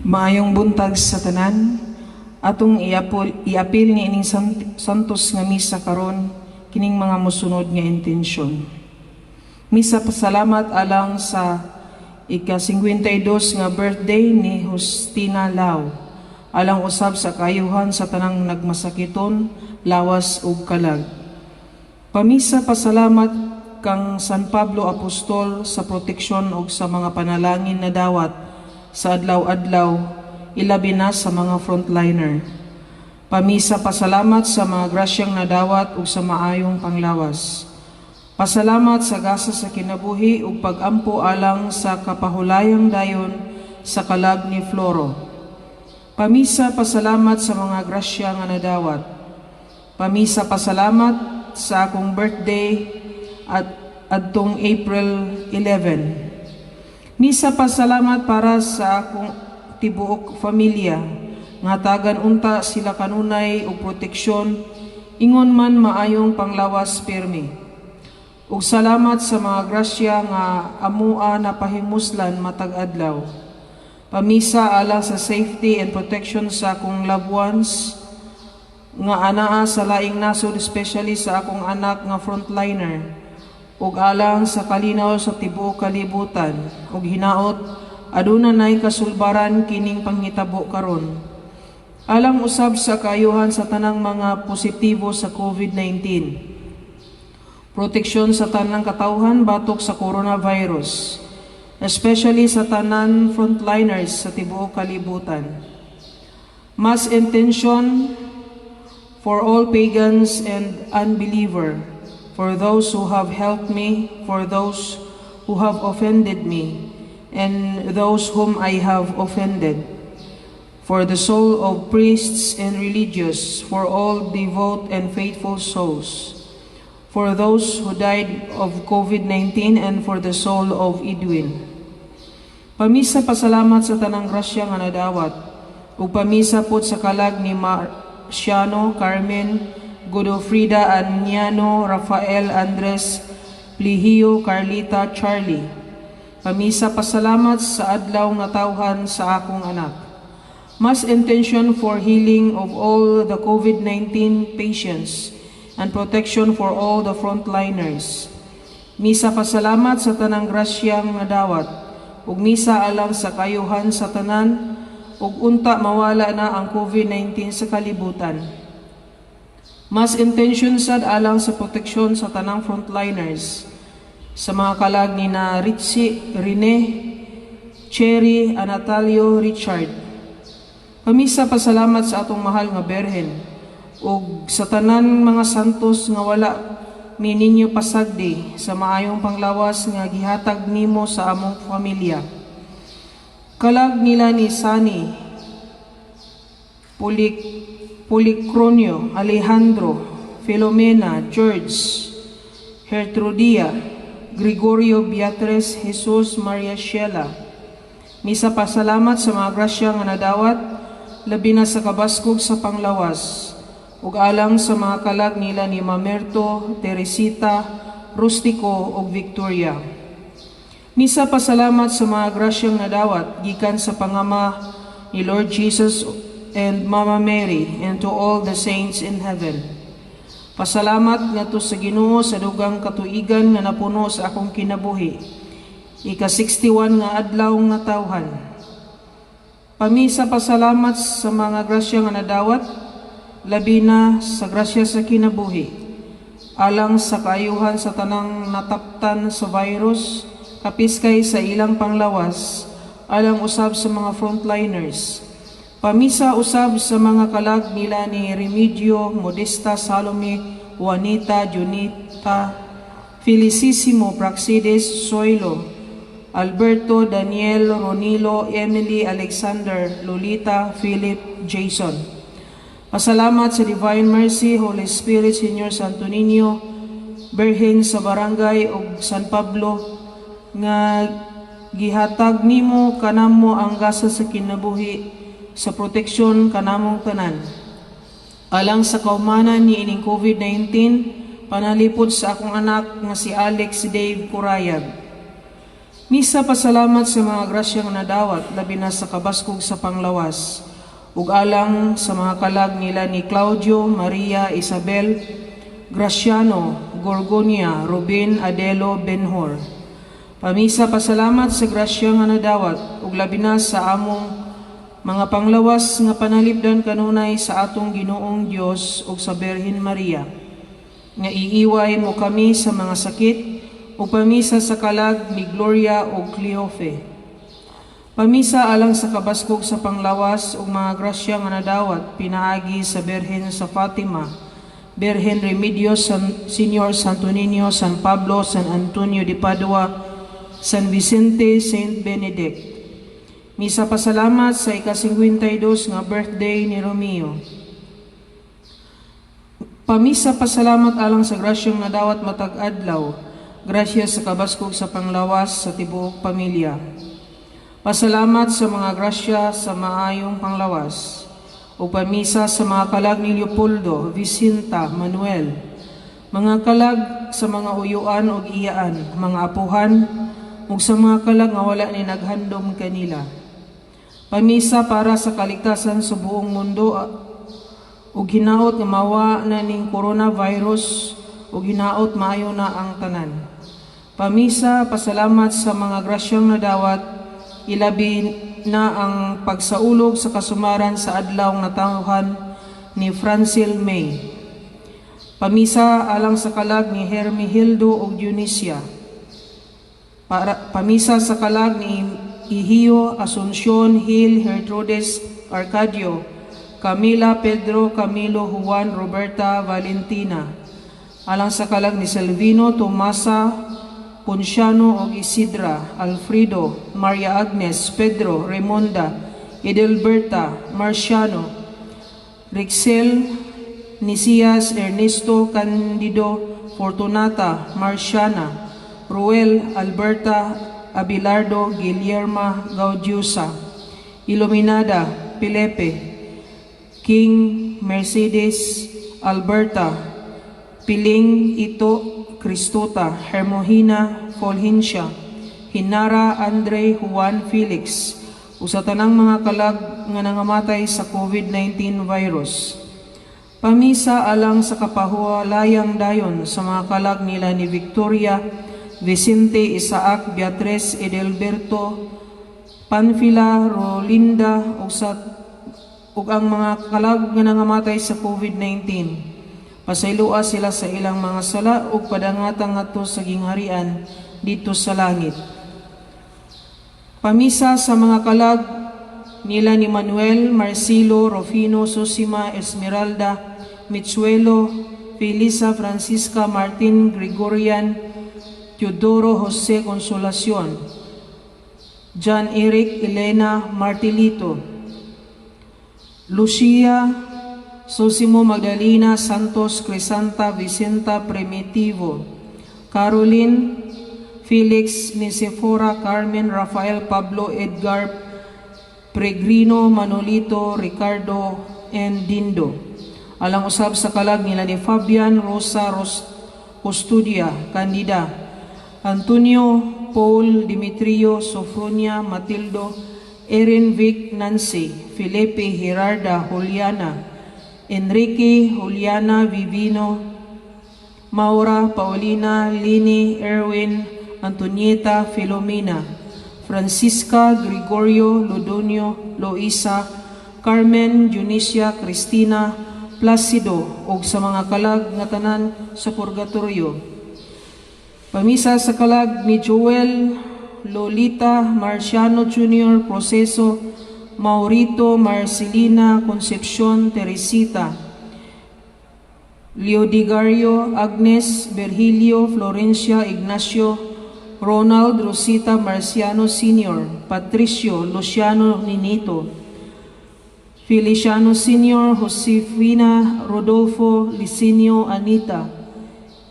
Maayong buntag sa tanan. Atong iapil ni ining santos nga misa karon kining mga mosunod nga intensyon. Misa pasalamat alang sa ika-52 nga birthday ni Justina Lau. Alang usab sa kaayuhan sa tanang nagmasakiton, lawas ug kalag. Pamisa pasalamat kang San Pablo Apostol sa proteksyon ug sa mga panalangin na dawat sa adlaw-adlaw, ilabi na sa mga frontliner. Pamisa pasalamat sa mga grasyang nadawat ug sa maayong panglawas. Pasalamat sa gasa sa kinabuhi ug pagampo alang sa kapahulayang dayon sa kalag ni Floro. Pamisa pasalamat sa mga grasya nga nadawat. Pamisa pasalamat sa akong birthday at adtong April 11. Misa pasalamat para sa akong tibuok pamilya nga tagan unta sila kanunay og proteksyon, ingon man maayong panglawas pirmi. Ug salamat sa mga grasya nga amua na pahimuslan matag adlaw. Pamisa alang sa safety and protection sa akong loved ones nga anaa sa laing nasod, especially sa akong anak nga frontliner, ug alang sa kalinaw sa tibuok kalibutan ug hinaot aduna nay kasulbaran kining panghitabo karon. Alang usab sa kaayuhan sa tanang mga positibo sa COVID-19. Proteksyon sa tanang katawhan batok sa coronavirus, especially sa tanan frontliners sa tibuok kalibutan. Mass intention for all pagans and unbeliever, for those who have helped me, for those who have offended me, and those whom I have offended, for the soul of priests and religious, for all devout and faithful souls, for those who died of COVID-19, and for the soul of Edwin. Pamisa pasalamat sa tanang grasya nga nadawat, ug pamisa pod sa kalag ni Marciano, Carmen, Godofrida, Aniano, Rafael, Andres, Plihio, Carlita, Charlie. Pamisa pasalamat sa adlaw nga tawhan sa akong anak. Mass intention for healing of all the COVID-19 patients and protection for all the frontliners. Misa pasalamat sa tanang grasyang nadawat ug misa alang sa kaayuhan sa tanan ug unta mawala na ang COVID-19 sa kalibutan. Mass intention sad alang sa proteksyon sa tanang frontliners, sa mga kalag ni na Ritzy, Rene, Cherry, Anatalio, Richard. Pamisa pasalamat sa atong mahal nga Berhen ug sa tanan mga santos nga wala mi ninyo pasagdi sa maayong panglawas nga gihatag nimo sa among pamilya. Kalag nila ni Sani, Policronio, Alejandro, Filomena, George, Gertrudia, Gregorio, Beatriz, Jesus, Maria Sheila. Misa pasalamat sa mga grasya nga nadawat, labi na sa kabaskog sa panglawas, ug alang sa mga kalag nila ni Mamerto, Teresita, Rustico ug Victoria. Misa pasalamat sa mga grasyang nadawat gikan sa pangama ni Lord Jesus and Mama Mary and to all the saints in heaven. Pasalamat ngadto sa Ginoo sa dugang katuigan nga napuno sa akong kinabuhi. Ika-61 nga adlaw nga tawhan. Pamisa pasalamat sa mga grasya nga nadawat, labi na sa grasya sa kinabuhi. Alang sa kaayuhan sa tanang nataptan sa virus, kapiskay sa ilang panglawas, alang usab sa mga frontliners. Pamisa usab sa mga kalag nila ni Remigio, Modesta, Salome, Juanita, Junita, Felicissimo, Praxides, Soilo, Alberto, Daniel, Ronilo, Emily, Alexander, Lolita, Philip, Jason. Pasalamat sa Divine Mercy, Holy Spirit, Señor Santo Niño, Birhen sa Barangay ug San Pablo nga gihatag nimo kanamo ang gasa sa kinabuhi sa proteksyon kanamong tanan. Alang sa kaumanan ni ining COVID-19, panalipod sa akong anak nga si Alex Dave Kurayag. Misa pasalamat sa mga grasya nga nadawat, labi na sa kabaskog sa panglawas, ug alang sa mga kalag nila ni Claudio, Maria, Isabel, Graciano, Gorgonia, Ruben, Adelo, Benhor. Pamisa pasalamat sa grasya nga nadawat ug labi na sa among mga panglawas nga panalipdan kanunay sa atong Ginoong Dios ug sa Birhen Maria nga iiway mo kami sa mga sakit, ug pamisa sa kalag ni Gloria ug Cleofe. Pamisa alang sa kabaskog sa panglawas ug mga grasya nga nadawat pinaagi sa Birhen sa Fatima, Birhen Remedios, San Senior, Santo Niño, San Pablo, San Antonio de Padua, San Vicente, Saint Benedict. Misa pasalamat sa ika-52 nga birthday ni Romeo. Pamisa pasalamat alang sa grasyang nadawat matag adlaw, grasya sa kabaskog sa panglawas sa tibuok pamilya. Pasalamat sa mga grasya sa maayong panglawas. O pamisa sa mga kalag ni Leopoldo, Vicinta, Manuel, mga kalag sa mga uyuan ug iyaan, mga apuhan, ug sa mga kalag nga wala ni naghandom kanila. Pamisa para sa kaligtasan sa buong mundo ug hinaot nga mawa na ning coronavirus ug hinaot maayo na ang tanan. Pamisa pasalamat sa mga grasyang nadawat, ilabi na ang pagsaulog sa kasumaran sa adlaw natawhan ni Francil May. Pamisa alang sa kalag ni Hermihildo ug Dionisia. Pamisa sa kalag ni Ihio, Asuncion, Hil, Gertrudes, Arcadio, Camila, Pedro, Camilo, Juan, Roberta, Valentina. Alang sa kalag ni Selvino, Tomasa, Ponciano ug Isidra, Alfredo, Maria Agnes, Pedro, Raimonda, Edelberta, Marciano, Rixel, Nisias, Ernesto, Candido, Fortunata, Marciana, Ruel, Alberta, Abelardo, Guillerma, Gaudiosa, Iluminada, Felipe, King, Mercedes, Alberta, Piling, Ito, Cristota, Hermohina, Fulgencia, Hinara, Andre, Juan, Felix, ug sa tanang mga kalag nga nangamatay sa COVID-19 virus. Pamisa alang sa kapahuwalayang dayon sa mga kalag nila ni Victoria, Vicente, Isaac, Beatriz, Edelberto, Panfila, Rolinda ug ang mga kalag nga nangamatay sa COVID-19. Pasayloa sila sa ilang mga sala ug padangata ngadto sa gingharian didto sa langit. Pamisa sa mga kalag nila ni Manuel, Marcelo, Rufino, Susima, Esmeralda, Mitsuelo, Felisa, Francisca, Martin, Gregorian, Teodoro, Jose, Consolacion, John Eric, Elena, Martilito, Lucia, Sosimo, Magdalena, Santos, Crisanta, Vicenta, Primitivo, Caroline, Felix, Nisefora, Carmen, Rafael, Pablo, Edgar, Peregrino, Manolito, Ricardo, and Dindo. Alang usab sa kalag nila ni Fabian, Rosa, Ros Custodia, Candida, Antonio, Paul, Demetrio, Sofronia, Matildo, Erin Vic, Nancy, Felipe, Gerarda, Juliana, Enrique, Juliana, Vivino, Maura, Paulina, Lini, Erwin, Antonieta, Filomena, Francisca, Gregorio, Ludonio, Loisa, Carmen, Dionisia, Cristina, Placido, ug sa mga kalag nga tanan sa purgatorio. Pamisa sa kalag ni Joel, Lolita, Marciano Jr., Proceso, Maurito, Marcelina, Concepcion, Teresita, Leodigario, Agnes, Virgilio, Florencia, Ignacio, Ronald, Rosita, Marciano Sr., Patricio, Luciano, Ninito, Feliciano Sr., Josefina, Rodolfo, Licinio, Anita,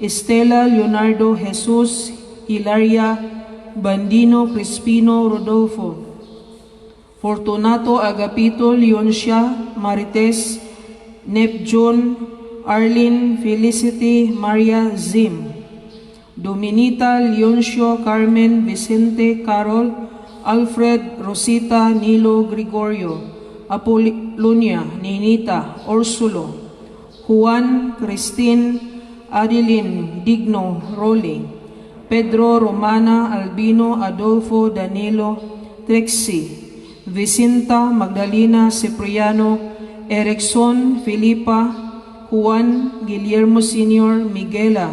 Estela, Leonardo, Jesus, Hilaria, Bandino, Crispino, Rodolfo, Fortunato, Agapito, Leoncia, Marites, Nepjun, Arlene, Felicity, Maria, Zim. Dominita, Leoncio, Carmen, Vicente, Carol, Alfred, Rosita, Nilo, Gregorio, Apollonia, Ninita, Ursulo, Juan, Christine, Adeline, Digno, Rolly, Pedro, Romana, Albino, Adolfo, Danilo, Trixie, Vicinta, Magdalena, Cipriano, Erickson, Filipa, Juan, Guillermo Sr., Miguela,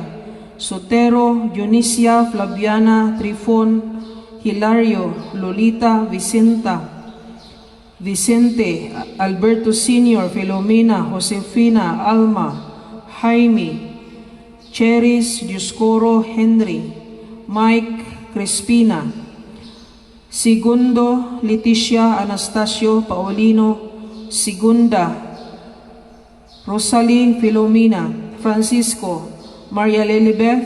Sotero, Dionisia, Flaviana, Trifon, Hilario, Lolita, Vicenta, Vicente, Alberto Sr., Filomena, Josefina, Alma, Jaime, Cheris, Dioscoro, Henry, Mike, Crispina, Segundo, Leticia, Anastasio, Paulino, Segunda, Rosalie, Filomena, Francisco, Maria Lilibeth,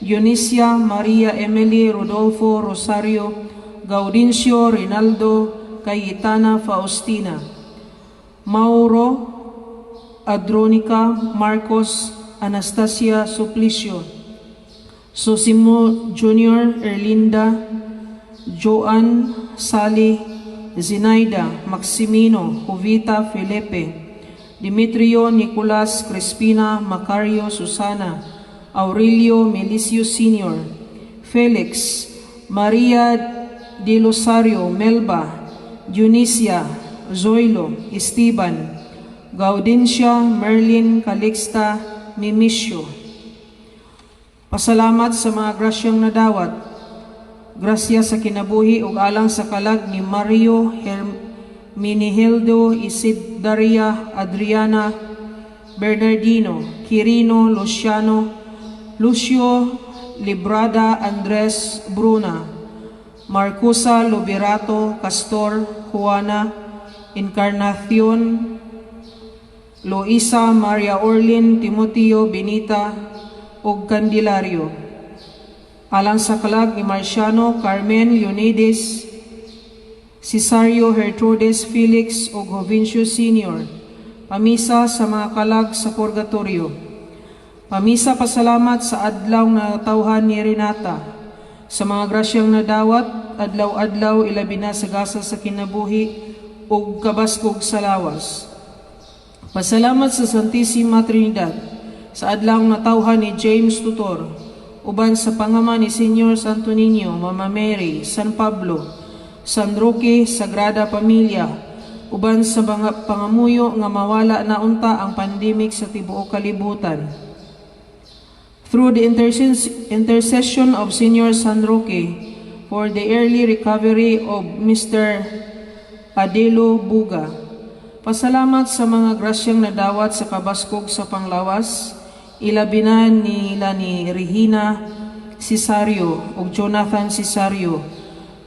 Dionisia, Maria Emily, Rodolfo, Rosario, Gaudencio, Rinaldo, Cayetana, Faustina, Mauro, Adronica, Marcos, Anastasia, Suplicio, Sosimo Jr., Erlinda, Joan, Sally, Zinaida, Maximino, Jovita, Felipe, Demetrio, Nicolas, Crispina, Macario, Susana, Aurelio, Melicio Sr., Felix, Maria de Rosario, Melba, Dionisia, Zoilo, Esteban, Gaudencia, Merlin, Calixta, Mimisio. Pasalamat sa mga grasyang nadawat. Grasya sa kinabuhi ug alang sa kalag ni Mario Herminihildo, Isidaria, Adriana, Bernardino, Quirino, Luciano, Lucio, Librada, Andres, Bruna, Marcusa, Luberato, Castor, Juana, Encarnacion, Loisa, Maria Orlin, Timoteo, Benita, ug Candelario. Alang sa kalag ni Marciano, Carmen, Leonides, Cesario, Gertrudes, Felix, ug Jovencio Sr. Pamisa sa mga kalag sa Purgatorio. Pamisa pasalamat sa adlaw nga natawhan ni Renata. Sa mga grasyang nadawat, adlaw-adlaw, ilabi na sa gasa sa kinabuhi ug kabaskog sa lawas. Pasalamat sa Santissima Trinidad sa adlaw natawhan ni James Tutor, uban sa pangama ni Señor Santo Niño, Mama Mary, San Pablo, San Roque, Sagrada Familia, uban sa mga pangamuyo nga mawala na unta ang pandemic sa tibuok kalibutan. Through the intercession of Señor San Roque for the early recovery of Mr. Adelo Buga. Pasalamat sa mga grasyang nadawat sa kabaskog sa panglawas, ilabi na nila ni Regina Cesario ug Jonathan Cesario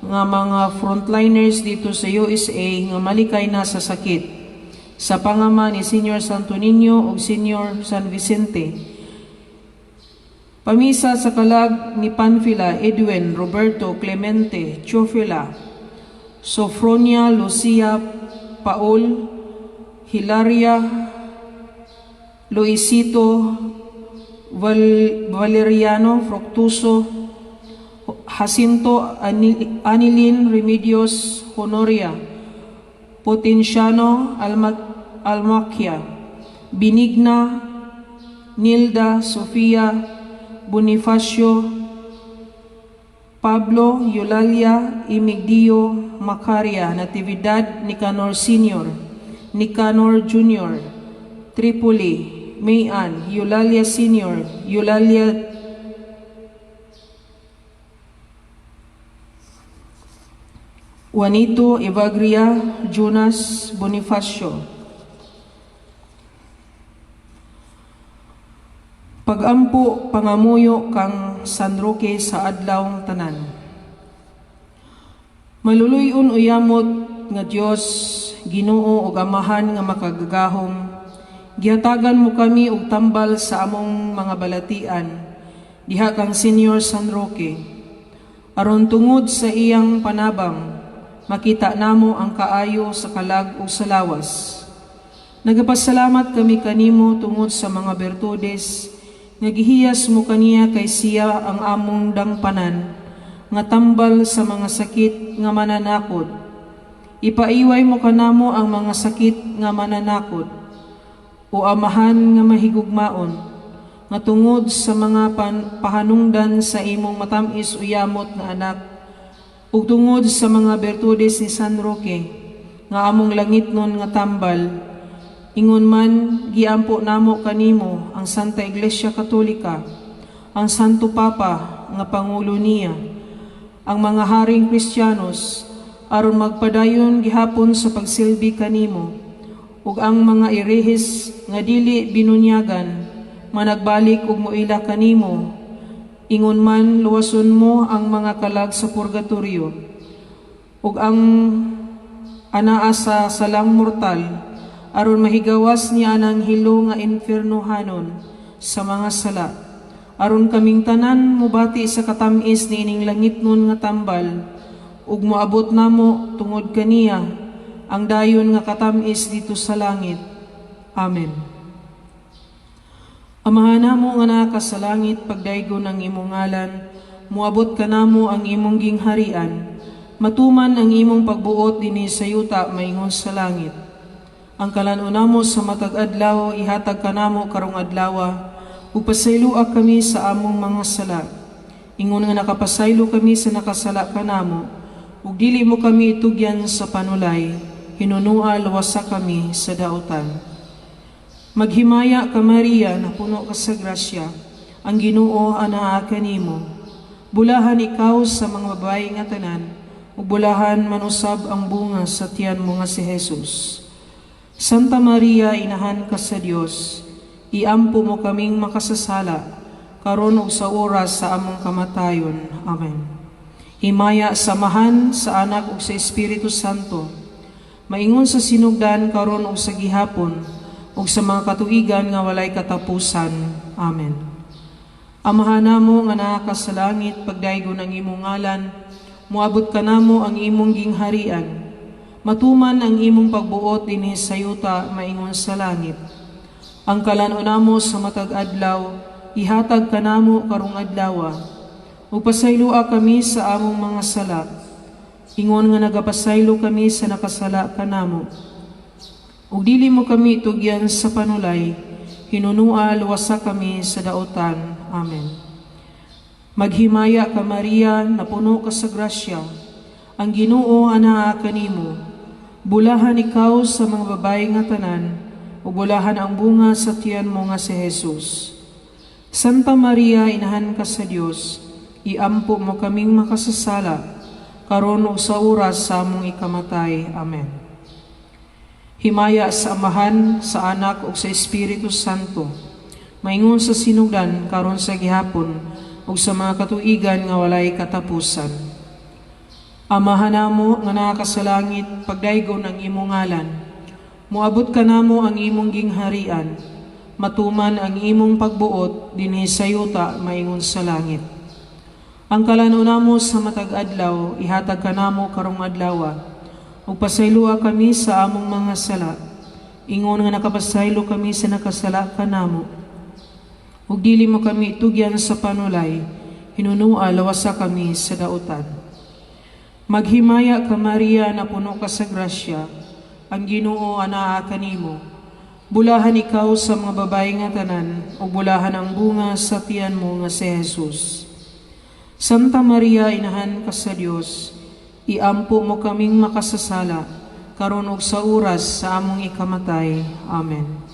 nga mga frontliners dito sa USA nga malikay na sa sakit. Sa pangama ni Señor Santo Niño ug Señor San Vicente. Pamisa sa kalag ni Panfila, Edwin, Roberto, Clemente, Chofila, Sofronia, Lucia, Paul, Hilaria, Luisito, Valeriano, Fructuoso, Jacinto, Anilin, Remedios, Honoria, Potenciano, Almaquia, Benigna, Nilda, Sofia, Bonifacio, Pablo, Eulalia, Emigdio, Macaria, Natividad, Nicanor Sr., Nicanor Jr., Tripoli, Mayan, Eulalia Sr., Eulalia Juanito, Evagria, Jonas, Bonifacio. Pagampo pangamuyo kang San Roque sa adlaw tanan. Maluluy-on uyamot nga Dios, Ginoo ug Amahan nga makagagahom, gihatagan mo kami og tambal sa among mga balatian diha kang Señor San Roque. Aron tungod sa iyang panabang, makita namo ang kaayo sa kalag ug sa lawas. Nagapasalamat kami kanimo tungod sa mga bertudes Nga gihiyas mo kaniya kay siya ang among dangpanan, nga tambal sa mga sakit nga mananakod. Ipaiway mo kanamo ang mga sakit nga mananakod. O Amahan nga mahigugmaon, nga tungod sa mga pahanungdan sa imong matamis o yamot nga anak, ug tungod sa mga bertudes ni San Roque, nga among langitnon nga tambal, ingon man giampo namo kanimo ang Santa Iglesia Katolika, ang Santo Papa nga pangulo niya, ang mga haring Kristiyanos, aron magpadayon gihapon sa pagsilbi kanimo, ug ang mga erehes nga dili binunyagan, managbalik ug moila kanimo. Ingon man luwason mo ang mga kalag sa purgatorio, ug ang anaa sa salang mortal, aron mahigawas niya anang hilo nga infernohanon sa mga sala, aron kaming tanan mobati sa katamis niining langitnon nga tambal, ug moabot namo tungod kaniya ang dayon nga katamis didto sa langit. Amen. Amahan namo nga naa ka sa langit, pagdaygon ang imong ngalan, moabot kanamo ang imong gingharian, matuman ang imong pagbuot dinhi sa yuta maingon sa langit. Ang kalan-on namo sa matag adlaw ihatag kanamo karong adlawa, ug pasayloa kami sa among mga sala, ingon nga nakapasaylo kami sa nakasala kanamo, ug dili mo kami itugyan sa panulay, hinunua luwasa kami sa dautan. Maghimaya ka Maria, napuno ka sa grasya, ang Ginoo anaa kanimo. Bulahan ikaw sa mga babaye nga tanan, ug bulahan man usab ang bunga sa tiyan mo nga si Jesus. Santa Maria, inahan ka sa Dios, iampo mo kaming makasasala, karon ug sa oras sa among kamatayon. Amen. Himaya sa Amahan, sa Anak ug sa Espiritu Santo, maingon sa sinugdan karon ug sa gihapon, ug sa mga katuigan nga walay katapusan. Amen. Amahan namo nga naa ka sa langit, pagdaygon ang imong ngalan, moabot kanamo ang imong gingharian. Matuman ang imong pagbuot dinhi sa yuta maingon sa langit. Ang kalan-on namo sa matag adlaw ihatag kanamo karong adlawa. Ug pasayloa kami sa among mga sala, ingon nga nagapasaylo kami sa nakasala kanamo. Ug dili mo kami tugyan sa panulay, hinunua luwasa kami sa dautan. Amen. Maghimaya ka Maria, napuno ka sa grasya, ang Ginoo anaa kanimo. Bulahan ikaw sa mga babaye nga tanan, ug bulahan ang bunga sa tiyan mo nga si Jesus. Santa Maria, inahan ka sa Dios, iampo mo kaming makasasala, karon ug sa oras sa among ikamatay. Amen. Himaya sa Amahan, sa Anak ug sa Espiritu Santo, maingon sa sinugdan karon sa gihapon ug sa mga katuigan nga walay katapusan. Amahan namo nga naa ka sa langit, pagdaygon ang imong ngalan. Moabot kanamo ang imong gingharian. Matuman ang imong pagbuot dinhi sa yuta maingon sa langit. Ang kalan-on namo sa matag adlaw ihatag kanamo karong adlawa. Ug pasayloa kami sa among mga sala, ingon nga nakapasaylo kami sa nakasala kanamo. Ug dili mo kami tugyan sa panulay, hinunua lawasa kami sa dautan. Maghimaya ka Maria, napuno ka sa grasya, ang Ginoo anaa kanimo. Bulahan ikaw sa mga babaye nga tanan, ug bulahan ang bunga sa tiyan mo nga si Jesus. Santa Maria, inahan ka sa Dios, iampo mo kaming makasasala, karon ug sa oras sa among ikamatay. Amen.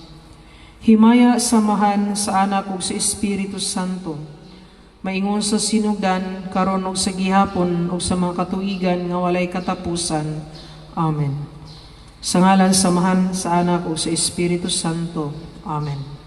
Himaya sa Amahan, sa Anak ug sa Espiritu Santo, maingon sa sinugdan karon ug sa gihapon ug sa mga katuigan nga walay katapusan. Amen. Sa ngalan sa Amahan, sa Anak ug sa Espiritu Santo. Amen.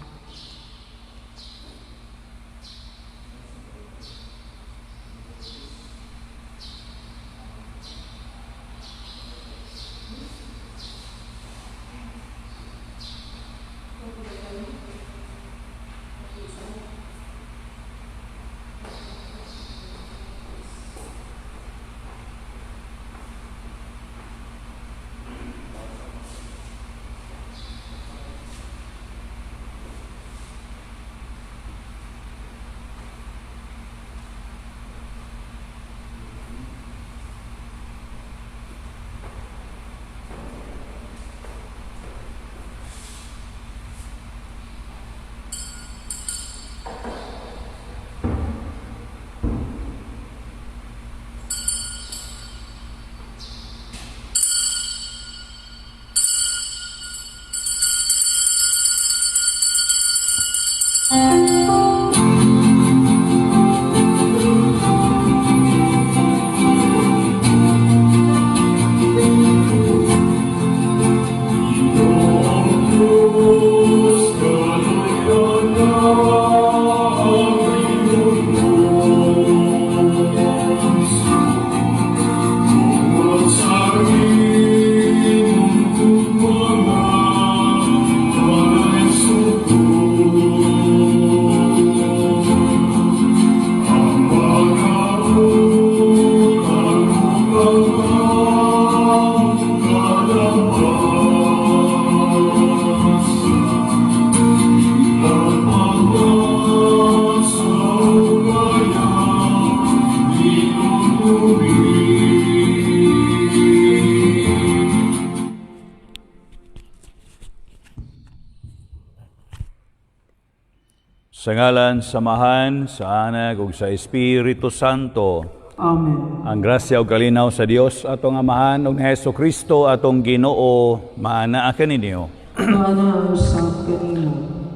Sa ngalan sa Amahan, sa Anak ug sa Espiritu Santo. Amen. Ang grasya ug kalinaw sa Dios atong Amahan ug ni Hesus Kristo atong Ginoo maanaa kaninyo. Maanaa usab kanimo.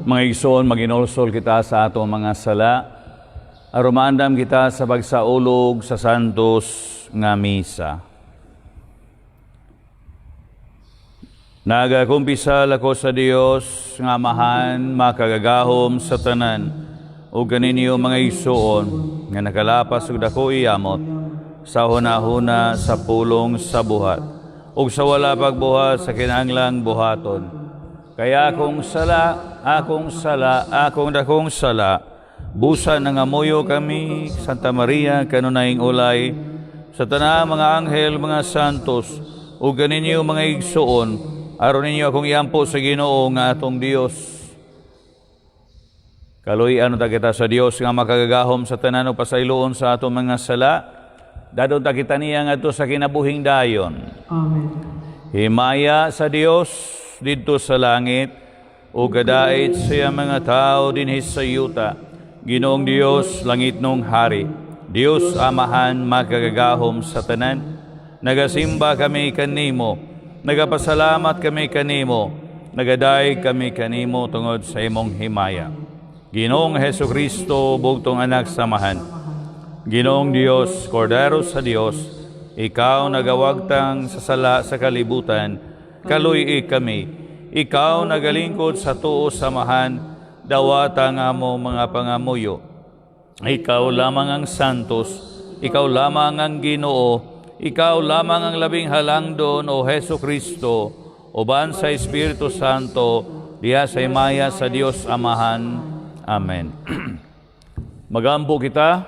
Mga igsoon, maginulsol kita sa atong mga sala aron maandam kita sa pagsaulog sa santos nga misa. Nagakumpisal ako sa Dios nga Amahan, makagagahom sa tanan, ug kaninyo, mga igsoon, nga nakalapas og dako iyamot sa hunahuna, sa pulong, sa buhat ug sa wala pagbuhat sa kinahanglang buhaton. Kay akong sala, akong sala, akong dakong sala. Busa nangamuyo kami, Santa Maria, kanunayng ulay, sa tanang mga anghel, mga santos, ug kaninyo, mga igsoon, aron ninyo akong iampo sa Ginoo nga atong Dios. Kaluy-an ta kita sa Dios nga makagagahom sa tanan ug pasayloon sa atong mga sala. Dadon ta kita niya ngadto sa kinabuhing dayon. Amen. Himaya sa Dios didto sa langit ug kadait sa iyang mga tao dinhi sa yuta. Ginoong Dios, langitnong hari, Dios Amahan, makagagahom sa tanan. Nagasimba kami kanimo, nagapasalamat kami kanimo, nagadayeg kami kanimo tungod sa imong himaya. Ginoong Hesus Kristo, bugtong anak sa Amahan. Ginoong Dios, Kordero sa Dios, ikaw nagawagtang sa sala sa kalibutan, kaluy kami. Ikaw nagalingkod sa tuo sa Amahan, dawata ang amo mga pangamuyo. Ikaw lamang ang santos, ikaw lamang ang Ginoo, ikaw lamang ang labing halangdon, O Hesu Kristo, uban sa Espiritu Santo, diha sa himaya sa Dios Amahan. Amen. Magampo kita.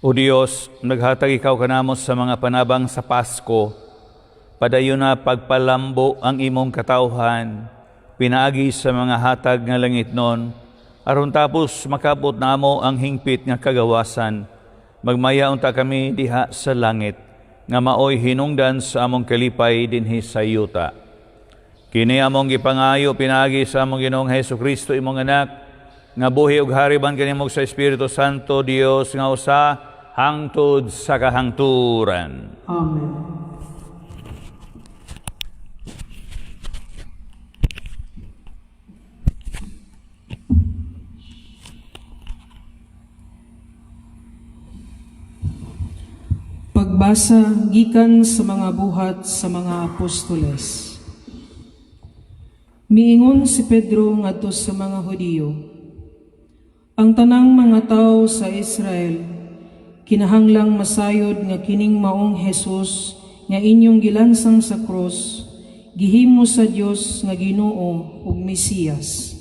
O Dios, naghatag ikaw kanamo sa mga panabang sa Pasko. Padayon na pagpalambo ang imong katawhan, pinaagi sa mga hatag nga langitnon, aron tapos makabot namo ang hingpit nga kagawasan. Magmaya unta kami diha sa langit, nga maoy hinungdan sa among kalipay dinhi sa yuta. Kini among gipangayo pinaagi sa among Ginoong Hesus Kristo, imong anak, nga buhi ug hari ban kanimo sa Espiritu Santo, Dios nga usa hangtod sa kahangturan. Amen. Pagbasa gikan sa mga Buhat sa mga Apostoles. Miingon si Pedro ngadto sa mga Hudiyo, "Ang tanang mga tawo sa Israel kinahanglang masayod nga kining maong Jesus nga inyong gilansang sa krus, gihimo sa Dios nga Ginoo ug Mesiyas."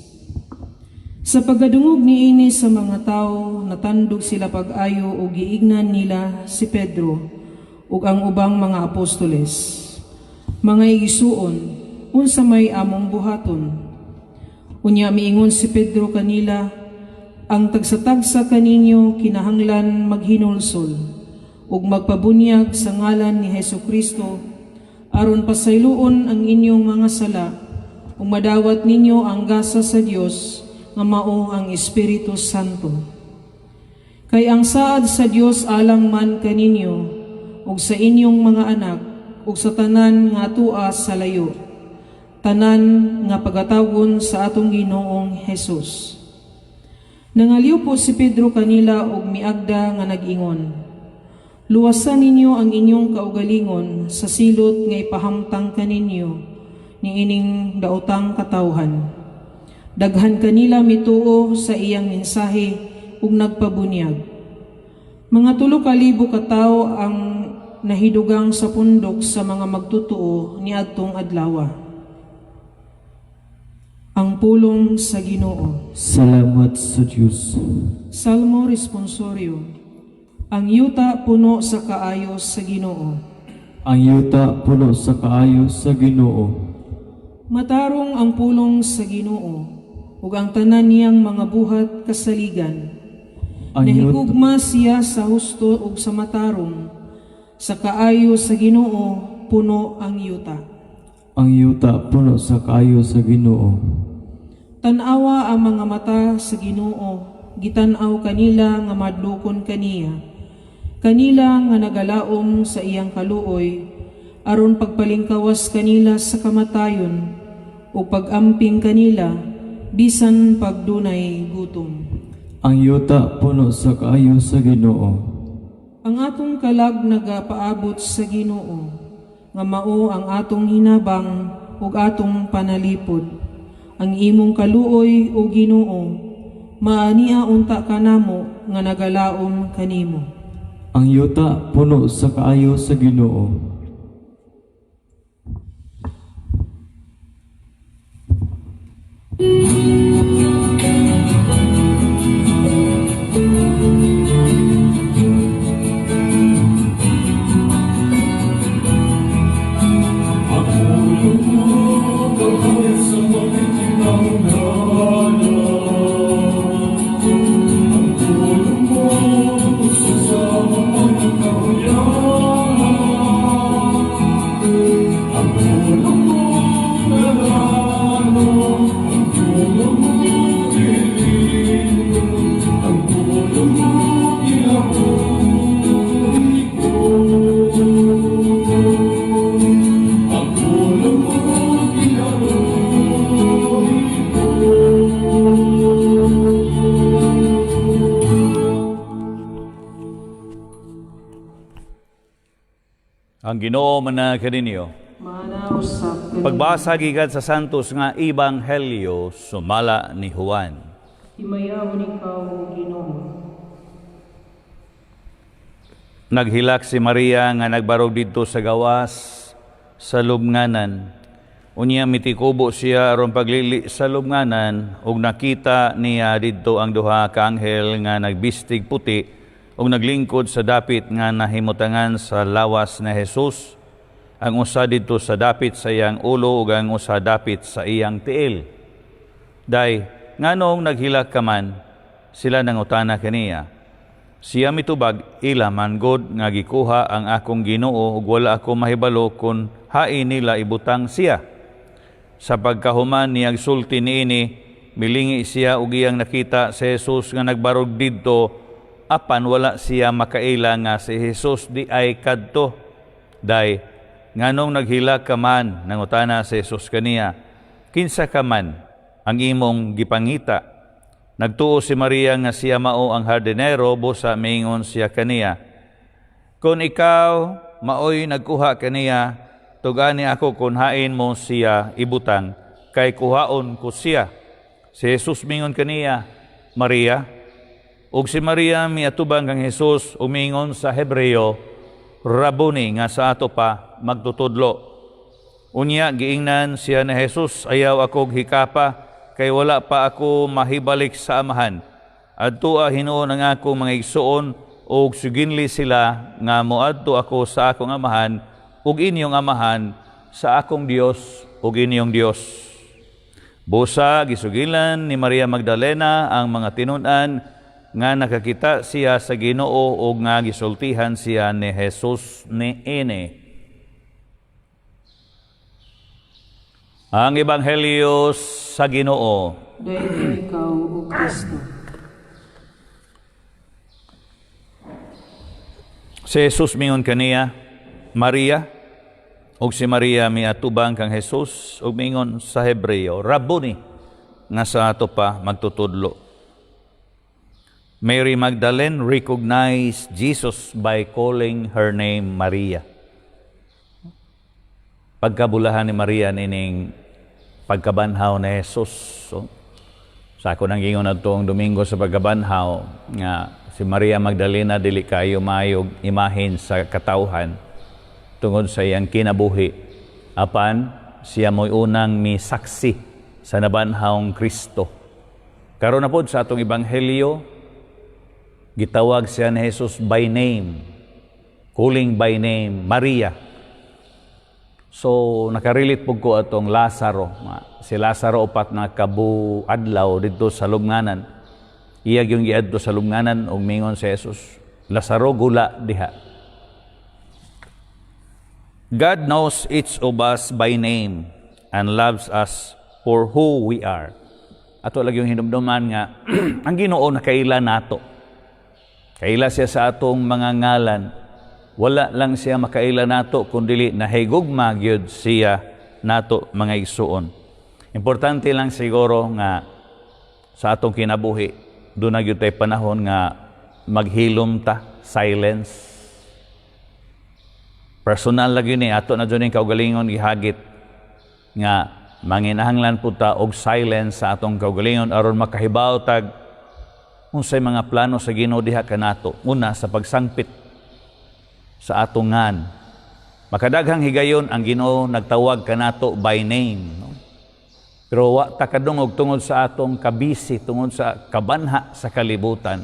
Sa pagkadungog niini sa mga tawo, natandog sila pag-ayo ug giingnan nila si Pedro ug ang ubang mga apostoles, "Mga igsuon, unsa may among buhaton?" Unya miingon si Pedro kanila, "Ang tagsa-tagsa kaninyo kinahanglan maghinulsol ug magpabunyag sa ngalan ni Hesus Kristo aron pasayloon ang inyong mga sala ug madawat ninyo ang gasa sa Dios nga mao ang Espiritu Santo. Kay ang saad sa Dios alang man kaninyo ug sa inyong mga anak ug sa tanan nga atua sa layo, tanan nga pagatawgon sa atong Ginoong Hesus." Nangaliw po si Pedro kanila ug miagda nga nag-ingon, "Luwasan ninyo ang inyong kaugalingon sa silot nga ipahamtang kaninyo niining daotang katawhan." Daghan kanila mituo sa iyang mensahe ug nagpabunyag. Mga 3,000 ka tawo ang nahidugang sa pundok sa mga magtutuo niadtong adlawa. Ang pulong sa Ginoo. Salamat sa Diyos. Salmo Responsorio. Ang yuta puno sa kaayo sa Ginoo. Ang yuta puno sa kaayo sa Ginoo. Matarong ang pulong sa Ginoo ug ang tanan niyang mga buhat kasaligan. Ang yuta, Nahigugma siya sa husto ug sa matarong. Sa kaayo sa Ginoo puno ang yuta. Ang yuta puno sa kaayo sa Ginoo. Tan-awa ang mga mata sa Ginoo, gitan-aw kanila nga madlukon kaniya. Kanila nga nagalaom sa iyang kaluoy, aron pagpalingkawas kanila sa kamatayon o pag-amping kanila bisan pagdunay gutom. Ang yuta puno sa kaayo sa Ginoo. Ang atong kalag nagapaabot sa Ginoo, nga mao ang atong hinabang ug atong panalipod. Ang imong kaluoy, o Ginoo, maania unta kanamo nga nagalaom kanimo. Ang yuta puno sa kaayo sa Ginoo. Ang Ginoo man kaninyo. Maana usab kanimo. Pagbasa gikan sa Santos nga Ebanghelyo sumala ni Juan. Himayaon ikaw, o Ginoo. Naghilak si Maria nga nagbarog didto sa gawas sa lubnganan. Unya mitikubo siya aron paglili sa lubnganan ug nakita niya didto ang duha ka anghel nga nagbistig puti ug naglingkod sa dapit nga nahimutangan sa lawas ni Jesus. Ang usa didto sa dapit sa iyang ulo ug ang usa dapit sa iyang tiil. Day, nganong naghilak ka man, sila nangutana kaniya. Siya mitubag, ila man god nga gikuha ang akong Ginoo ug wala ako mahibalo kun hain nila ibutang siya. Sa pagkahuman niyag sulti niini, milingi siya ug iyang nakita si Jesus nga nagbarog didto, apan wala siya makaila nga si Jesus di ay kadto. Day, nganong naghilak ka man, nangutana si Jesus kaniya, kinsa ka man ang imong gipangita? Nagtuo si Maria nga siya mao ang hardinero, busa mingon siya kaniya. Kung ikaw maoy nagkuha kaniya, tugani ako kung hain mo siya ibutang, kay kuhaon ko siya. Si Jesus mingon kaniya, Maria. Ug si Maria miatubang kang Jesus umingon sa Hebreo, Rabuni, nga sa ato pa magtutudlo. Unya giingnan siya ni Jesus, ayaw ako hikapa, kay wala pa ako mahibalik sa Amahan. Adtoa hinuon ang akong mga igsuon ug suginli sila nga moadto ako sa akong Amahan ug inyong Amahan, sa akong Dios ug inyong Dios. Busa gisugilan ni Maria Magdalena ang mga tinun-an nga nakakita siya sa Ginoo ug nga gisultihan siya ni Jesus niini. Ang Ebanghelyo sa Ginoo. Dayon ikaw, o Kristo. Si Jesus mingon kaniya, Maria, ug si Maria miatubang kang Jesus ug mingon sa Hebreo, Rabuni, nga sa ato pa magtutudlo. Mary Magdalene recognized Jesus by calling her name Maria. Pagkabulahan ni Maria nining pagkabanhaw ni Jesus. So, sa ako nang gingon adtong Domingo sa pagkabanhaw nga si Maria Magdalena dili kayo maayog imahin sa katawhan tungod sa iyang kinabuhi. Apan siya mo'y unang misaksi sa nabanhawng Kristo. Karon na pod sa atong ebanghelyo, gitawag siya ni Jesus by name, calling by name, Maria. So, nakarelate pud ko atong Lazaro. Si Lazaro 4 na kabuadlaw didto sa lubnganan. Iya gyud giadto sa lubnganan ug mingon si Jesus, Lazaro, gula diha. God knows each of us by name and loves us for who we are. Ato lagi yung hinumduman nga ang Ginoo nakaila nato. Kaila siya sa atong mga ngalan. Wala lang siya makaila nato kung dili nahigugma gyud siya nato, mga igsuon. Importante lang siguro nga sa atong kinabuhi, duna gyud tay panahon nga maghilom ta, silence. Personal lagi ni ato na jud kaugalingon gihagit nga manginahanglan pud ta og silence sa atong kaugalingon aron makahibaw tag unsay mga plano sa Ginoo diha kanato, una sa pagsangpit sa atong ngan. Makadaghang higayon ang Ginoo nagtawag kanato by name, no? Pero wa ta kadungog tungod sa atong kabisi, tungod sa kabanha sa kalibutan.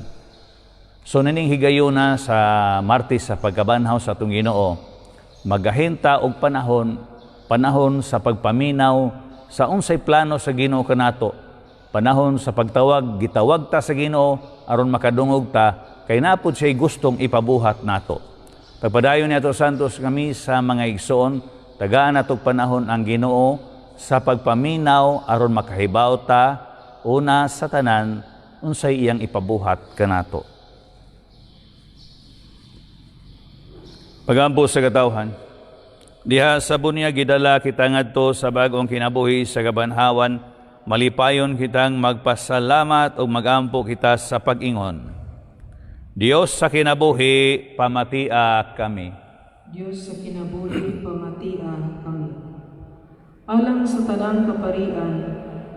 So nining higayuna sa Martes sa pagkabanhaw sa atong Ginoo, magahinta og panahon, panahon sa pagpaminaw sa unsay plano sa Ginoo kanato. Panahon sa pagtawag, gitawag ta sa Ginoo aron makadungog ta kay naa pod siya'y gustong ipabuhat nato. Pagpadayon niya santos kami sa mga igsoon, tagaan natog panahon ang Ginoo sa pagpaminaw aron makahibaw ta una sa tanan unsay iyang ipabuhat kanato. Pagampo sa katawhan. Diha sa bunyag gidala kita ngadto sa bag-ong kinabuhi sa kabanhawan, malipayon kitang magpasalamat ug magampo kita sa pag-ingon. Dios sa kinabuhi, pamatia kami. Diyos sa kinabuhi, pamatia kami. Alang sa tanang kaparian,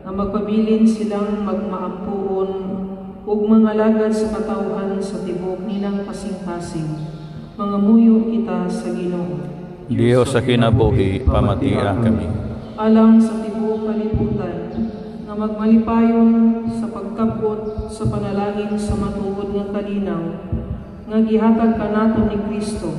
nga magpabilin silang magmaampuon ug mangalagad sa katawhan sa tibuok nilang kasing-kasing, mangamuyo kita sa Ginoo. Dios sa kinabuhi, pamatia kami. Alang sa tibuok kalibutan, nga magmalipayon sa pagkabot sa panalangin sa matuod nga kalinaw, nga gihatag kanato ni Kristo,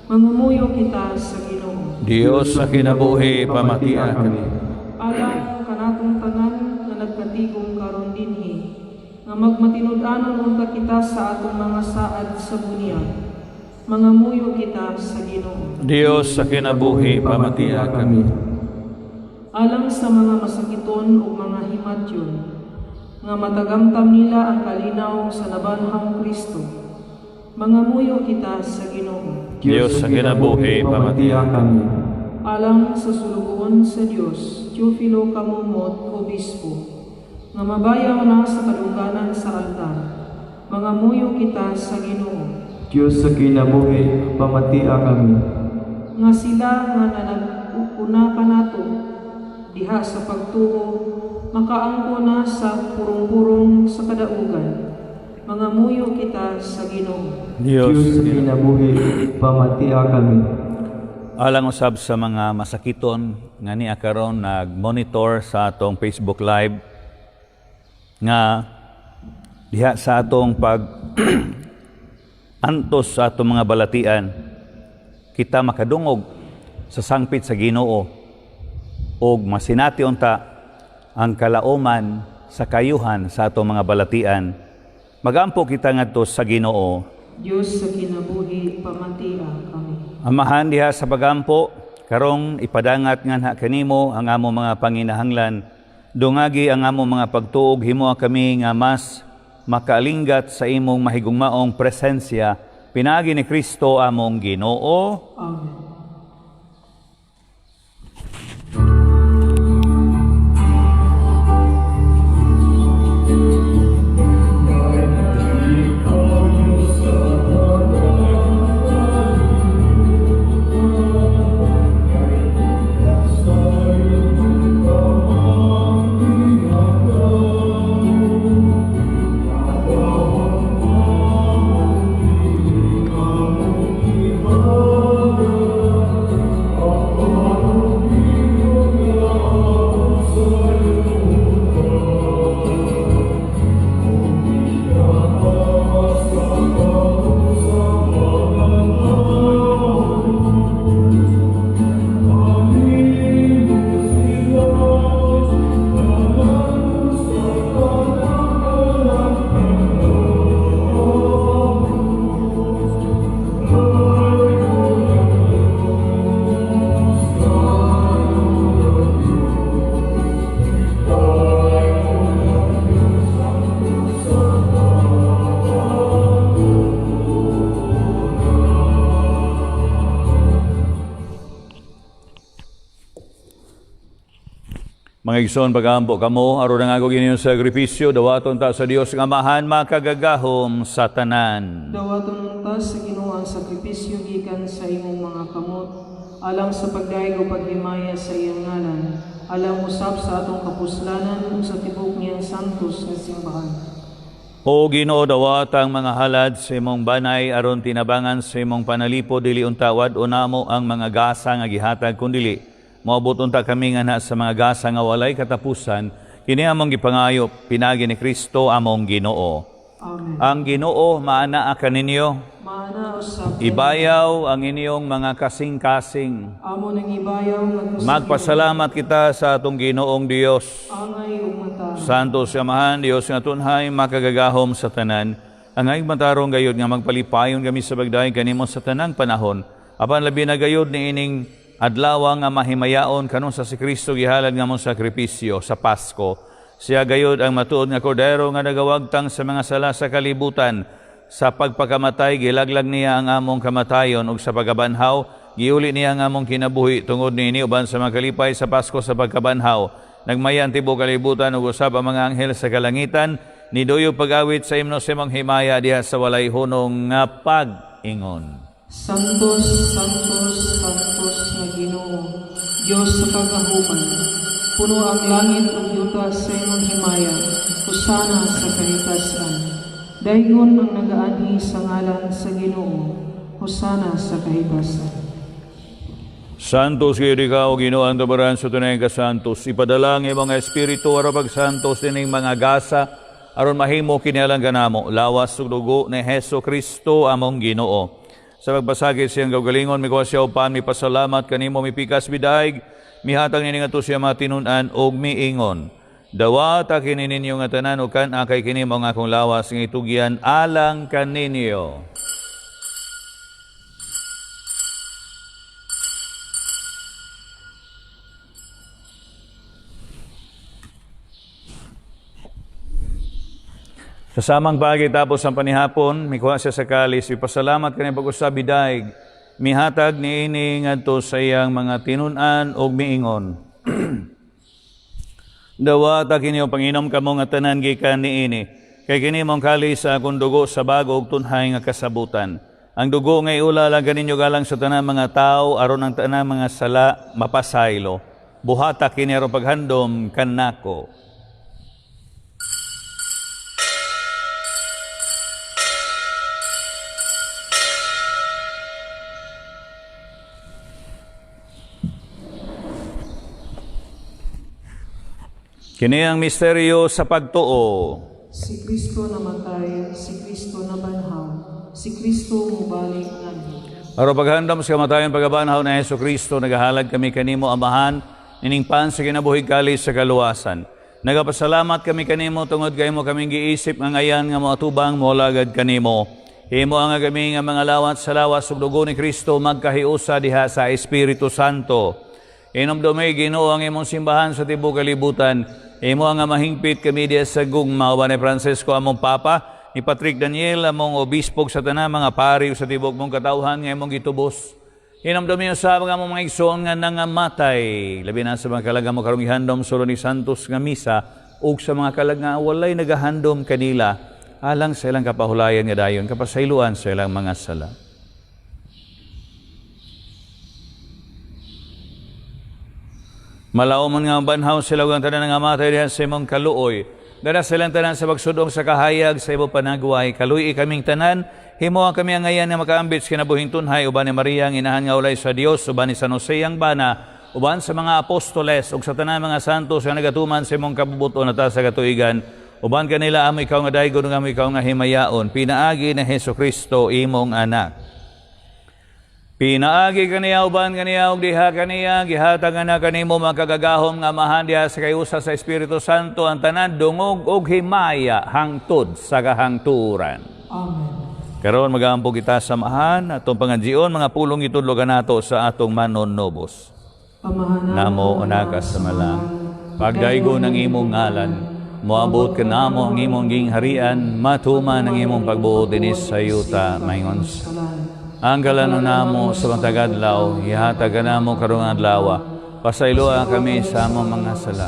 mangamuyo kita sa Ginoo. Dios sa kinabuhi, pamatia kami. Alang kanatong tanan nga nagkatigom karon dinhi, nga magmatinud-anon unta kita sa atong mga saad sa bunyag, mangamuyo kita sa Ginoo. Dios sa kinabuhi, pamatia kami. Alang sa mga masakiton ug mga himatyon, nga matagamtam nila ang kalinaw sa nabanhawng Kristo, mangamuyo kita sa Ginoo. Dios sa kinabuhi, pamatia kami. Alang sa sulugoon sa Dios, Teofilo Camomot, Obispo, nga mabayaw na sa kadungganan sa altar, mangamuyo kita sa Ginoo. Diyos sa kinabuhi, pamatia kami. Nga sila nga nanag-una kanato diha sa pagtuo, makaangko na sa purong-purong sa kadaugan, mangamuyo kita sa Ginoo. Dios Diyos sa kinabuhi, pamatia kami. Alang usab sa mga masakiton nga niya karon nag-monitor sa atong Facebook Live, nga diha sa atong pag antos sa atong mga balatian, kita makadungog sa sangpit sa Ginoo ug masinati unta ang kalauman sa kayuhan sa atong mga balatian. Magampo kita ngadto sa Ginoo. Diyos sa kinabuhi, pamatia kami. Amahan, diha sa pagampo karong ipadangat nganha kanimo ang amo mga panginahanglan. Dungagi ang amo mga pagtuo ug himoa kami nga mas makaalinggat sa imong mahigugmaong presensya pinaagi ni Kristo among Ginoo. Amen. Mga igsoon, pag-ampo kamo, aron ang akong inyong sakripisyo, dawaton ta sa Dios nga Amahan, makagagahom sa tanan. Dawaton unta sa Ginoo ang sakripisyo gikan sa imong mga kamot, alang sa pagdayeg ug paghimaya sa iyang ngalan, alang usab sa atong kapuslanan ug sa tibuok niyang santos nga simbahan. O Ginoo, dawata ang mga halad sa imong banay aron tinabangan sa imong panalipo, dili unta wad-on namo ang mga gasa nga gihatag, kundili moabot unta kami nga sa mga gasa nga walay katapusan. Kini among gipangayo pinaagi ni Kristo among Ginoo. Amen. Ang Ginoo maanaa kaninyo. Maana usab. Ibayaw ang inyong mga kasing-kasing. Amo nang ibayaw ngadto sa Magpasalamat kita sa atong Ginoong Dios. Angay ug mata. Santos Amahan, Dios nga tunhay, makagagahom sa tanan. Angay matarong gayod nga magpalipayon kami sa pagdayeg kanimo sa tanang panahon. Apan labi na gayod niining adlaw nga mahimayaon kanus-a si Kristo gihalad nga among sakripisyo sa Pasko. Siya gayod ang matuod nga kordero nga nagawagtang sa mga sala sa kalibutan. Sa pagpakamatay, gilaglag niya ang among kamatayon, ug sa pagkabanhaw, giuli niya ang among kinabuhi. Tungod niini, uban sa mga kalipay sa Pasko sa pagkabanhaw, nagmaya ang tibuok kalibutan ug usab ang mga anghel sa kalangitan, niduyog pag-awit sa imno sa imong himaya diha sa walay hunong nga pag-ingon. Santos, Santos, Santos nga Ginoo, Dios sa kagahuman. Puno ang langit ug yuta sa imong himaya. Hosana sa kahitasan. Daygon ang nagaanhi sa ngalan sa Ginoo. Hosana sa kahitasan. Santos gayud ikaw, Ginoo, ang tuboran sa tunay ka santos. Ipadala ang imong Espiritu aron pagsantos ining mga gasa aron mahimo kini alang kanamo lawas ug dugo ni Hesus Kristo among Ginoo. Sa pagpasakit sa iyang kaugalingon, mikuha siya og pan, mipasalamat kanimo, mipikas, midayeg, mihatag niini ngadto sa iyang mga tinun-an ug miingon: "Dawata kini ninyo nga tanan ug kan-a, kay kini mao ang akong lawas nga itugyan alang kaninyo." Sa samang paagi, tapos ang panihapon, mikuha siya sa kalis, ipasalamat kaniya pag-usab, midayeg, mihatag niini ngadto sa iyang mga tinun-an ug miingon: "Dawata kini ug panginom kamo nga tanan gikan niini. Kay kini mao ang kalis sa akong dugo sa bago ug tunhay nga kasabutan. Ang dugo nga iula lang kaninyo alang sa tanang mga tao aron ang tanang mga sala mapasaylo. Buhata kini aron paghandom kanako." Kini ang misteryo sa pagtuo. Si Kristo namatay, si Kristo nabanhaw, si Kristo mubalik nganhi. Aron paghandom sa kamatayon, pagkabanhaw ni Hesus Kristo, nagahalad kami kanimo, Amahan, ining pan sa kinabuhi, kalis sa kaluwasan. Nagapasalamat kami kanimo tungod kay imo kaming giisip nga angayan nga moatubang moalagad kanimo. Himoa nga kami nga mga lawat sa lawas ug dugo ni Kristo magkahiusa diha sa Espiritu Santo. Hinumdumi, Ginoo, ang imong simbahan sa tibuok kalibutan. Himoa nga mahingpit kami diha sa gugma uban ni Francisco among Papa, ni Patrick Daniel among obispo, sa tanang mga pari sa tibuok mong katawhan nga imong gitubos. Hinumdumi usab ang among mga igsoon nga nangamatay, labi na sa mga kalag nga amo karong gihandom sulod ni Santos nga Misa ug sa mga kalag nga walay nagahandom kanila, alang sa ilang kapahulayan nga dayon kapasayloan sa ilang mga sala. Malaumon nga banhaw sila ug ang tanan nga matay diha sa imong kaluoy. Dala silang tanan sa pagsudong sa kahayag sa imong panagway. Kaluy-i kaming tanan, himoa kami angayan nga makaambit sa kinabuhing tunhay uban ni Maria ang inahan nga ulay sa Dios, uban ni San Jose ang bana, uban sa mga apostoles ug sa tanan mga santos nga nagatuman sa imong kabubuton na sa katuigan. Uban kanila amo ikaw nga daygon ug amo ikaw nga himayaon, pinaagi ni Hesus Kristo imong anak. Pinaagi kaniya, uban kaniya ug diha kaniya, gihatag na kanimo makagagahom nga Amahan diha sa kahiusa sa Espiritu Santo ang tanan dungog ug himaya hangtod sa kahangturan. Amen. Karon magaampo kita sa Amahan, atong pangajion mga pulong gitudlo kanato sa atong manonobos. Amahan Namo Anak sa malang. Pagdaygon ang imong ngalan, moabot kanamo ang imong gingharian, matuman ang imong pagbuot dinhi sa yuta maingon sa sa langit. Ang kalanon namo sa matag adlaw, ihatag kanamo karong adlaw. Pasayloa kami sa among mga sala.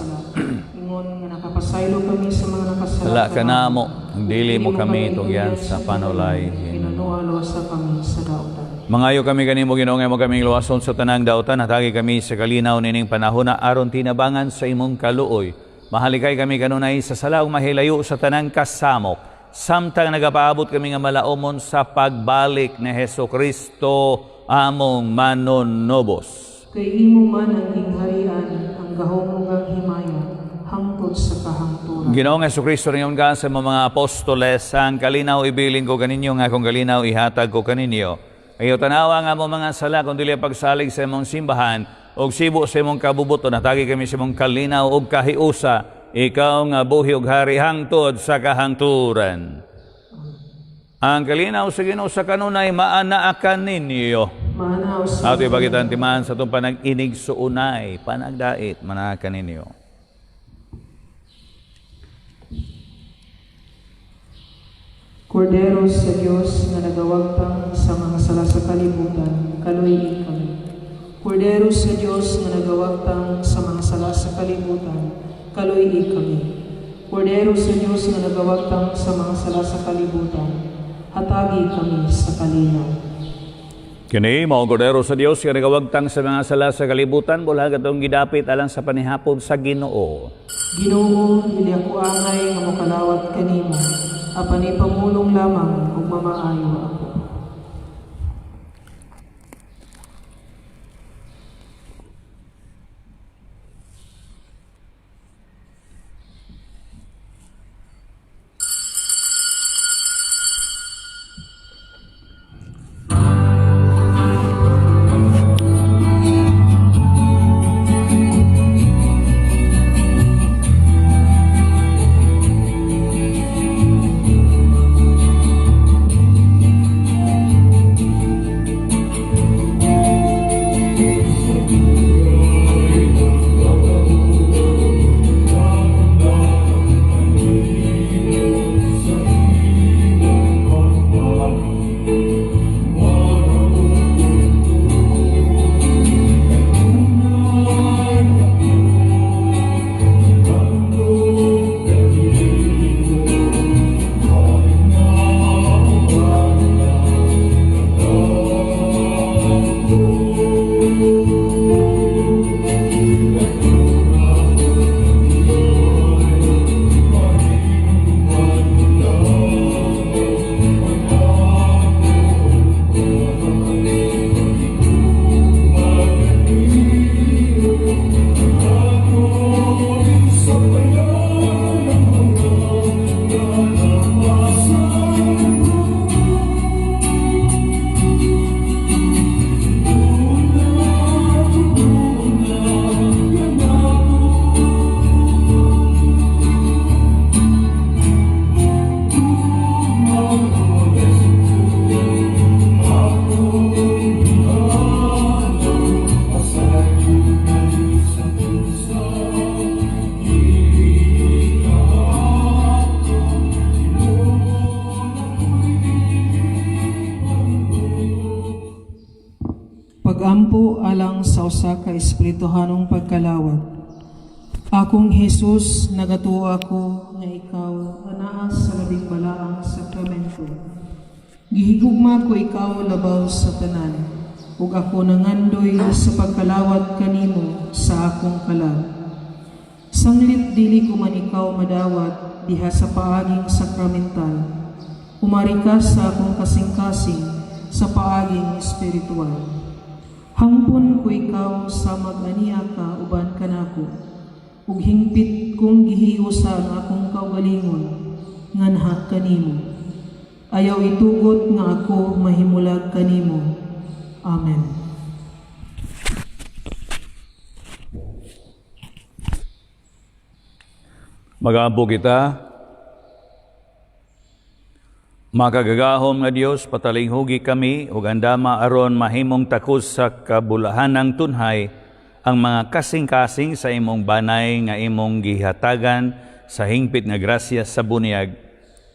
Ingon nga nakapasaylo kami sa mga nakasala Sala kanamo, dili mo kami tugyan sa panulay. Hinunua luwasa kami sa dautan. Mangayo kami kanimo, Ginoo, nga imo kaming luwason sa tanang dautan, hatagi kami sa kalinaw nining panahona aron tinabangan sa imong kaluoy. Mahalikay kami kanunay sa sala ug mahilayo sa tanang kasamok. Samtang nagapaabot kami nga malaumon sa pagbalik ni Hesus Kristo among manunobos. Kay imo man ang gingharian, ang gahom ug ang himaya, hangtod sa kahangturan. Ginoong Hesukristo, ningon ka sa imong mga apostoles, ang kalinaw ibilin ko kaninyo, nga akong kalinaw ihatag ko kaninyo. Ayaw tanawa nga mo mga sala, kung dili pagsalig sa imong simbahan, og sibo sa imong kabubuton, hatagi kami sa imong kalinaw og kahiusa, ikaw nga buhi og hari hangtod sa kahangturan. Ang kalinaw sa Ginoo sa kanunay maanaakan ninyo. Maanaw sa Ato ibagitan timaan sa itong panag-inig suunay, panagdait, manaakan ninyo. Kordero sa Dios nga nagawagtang sa mga sala sa kalibutan, kaluoyi kami. Kordero sa Dios nga nagawagtang sa mga sala sa kalibutan, kaluoyi kami. Kordero sa Dios nga nagawagtang sa mga sala sa kalibutan, hatagi kami sa kalinaw. Kini mao ang kordero sa Dios nga nagawagtang sa mga sala sa kalibutan, bulag atong gidapit alang sa panihapon sa Ginoo. Ginoo, dili ako angay nga mokalawat kanimo, apan ipamulong lamang ug mamaayo ako. Pagampo alang sa usa ka espirituhanong pagkalawat. Akong Hesus, nagatuo ako nga ikaw anaa sa labing balaang sakramento. Gihigugma ko ikaw labaw sa tanan, ug ako nangandoy sa pagkalawat kanimo sa akong kalag. Sanglit dili ko man ikaw madawat diha sa paaging sakramental. Umari ka sa akong kasing-kasing sa paaging espiritual. Hangpon ko ikaw sa mag-ania ka uban kanako, ug hingpit kong gihiusa ang akong kaugalingon nganha kanimo. Ayaw itugot nga ako mahimulag kanimo. Amen. Magampo kita. Makagagahom nga Dios, patalinghugi kami ug andama aron mahimong takos sa kabulahanang tunhay ang mga kasing-kasing sa imong banay nga imong gihatagan sa hingpit nga grasya sa bunyag.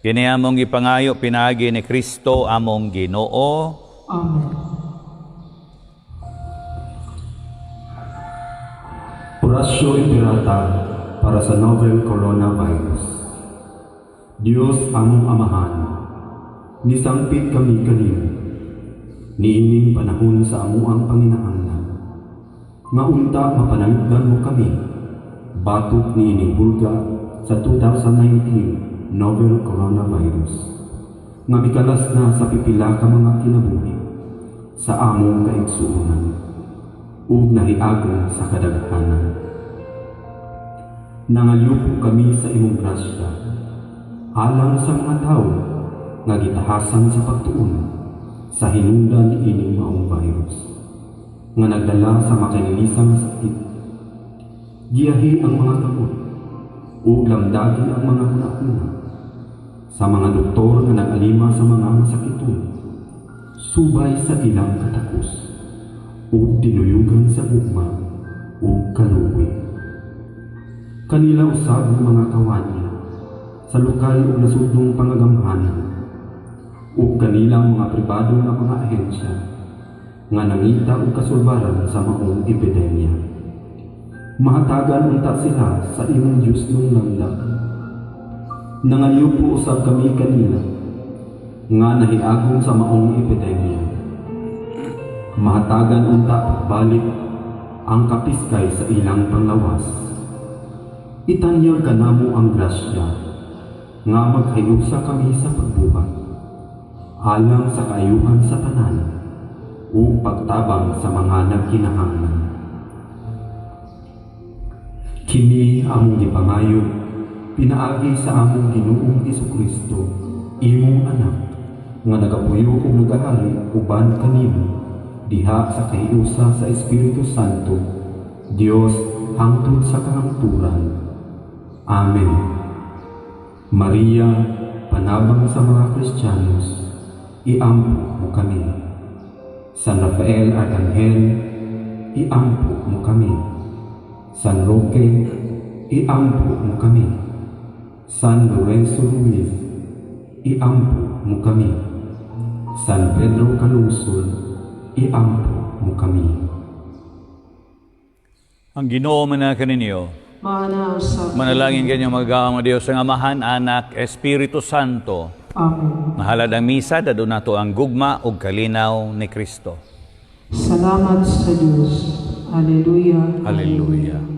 Kini among gipangayo pinaagi ni Kristo among Ginoo. Amen. Oratio Imperata para sa novel coronavirus. Dios among Amahan, nisangpit kami kanimo niining panahon sa amuang panginahanglan, nga unta mapanalipdan mo kami batok niining hulga sa 2019 novel coronavirus nga mikalas na sa pipila ka mga kinabuhi sa among kaigsuonan ug nahiagom sa kadaghanan. Nangalyupo kami sa imong grasya alang sa mga tawo nga gitahasan sa pagtuon sa hinungdan niining maong virus nga nagdala sa makainilisang sakit. Giyahi ang mga kamot ug lamdagi ang mga hunahuna sa mga doktor nga nag-alima sa mga masakiton subay sa ilang katakos ug tinuyugan sa gugma ug kaluoy. Kanila usab nga mga kawanya sa lokal ug nasudnong pangagamhanan ug kanilang mga pribado nga mga ahensya nga nangita og kasulbaran sa maong epidemya. Mahatagan unta sila sa imong Diosnong langdak. Nangalyupo usab kami kanila nga nahiagom sa maong epidemya. Mahatagan unta pagbalik ang kapiskay sa ilang panglawas. Itanyag kanamo ang grasya nga maghiusa kami sa pagbuhat alang sa kaayuhan sa tanan ug pagtabang sa mga nagkinahanglan. Kini among gipangayo pinaagi sa among Ginoong Hesukristo, imong Anak, nga nagapuyo ug nagahari uban kanimo diha sa kahiusa sa Espiritu Santo, Dios hangtod sa kahangturan. Amen. Maria, panabang sa mga Kristiyanos, iampo mo kami. San Rafael Arcangel, iampo mo kami. San Roque, iampo mo kami. San Lorenzo Ruiz, iampo mo kami. San Pedro Calungsod, iampo mo kami. Ang Ginoo manaa kaninyo. Maana usab. Manalangin kanyang magawang Diyos ang Amahan, Anak, Espiritu Santo. Amen. Mahalad ang misa, dadon nato ang gugma ug kalinaw ni Kristo. Salamat sa Diyos. Alleluia. Hallelujah.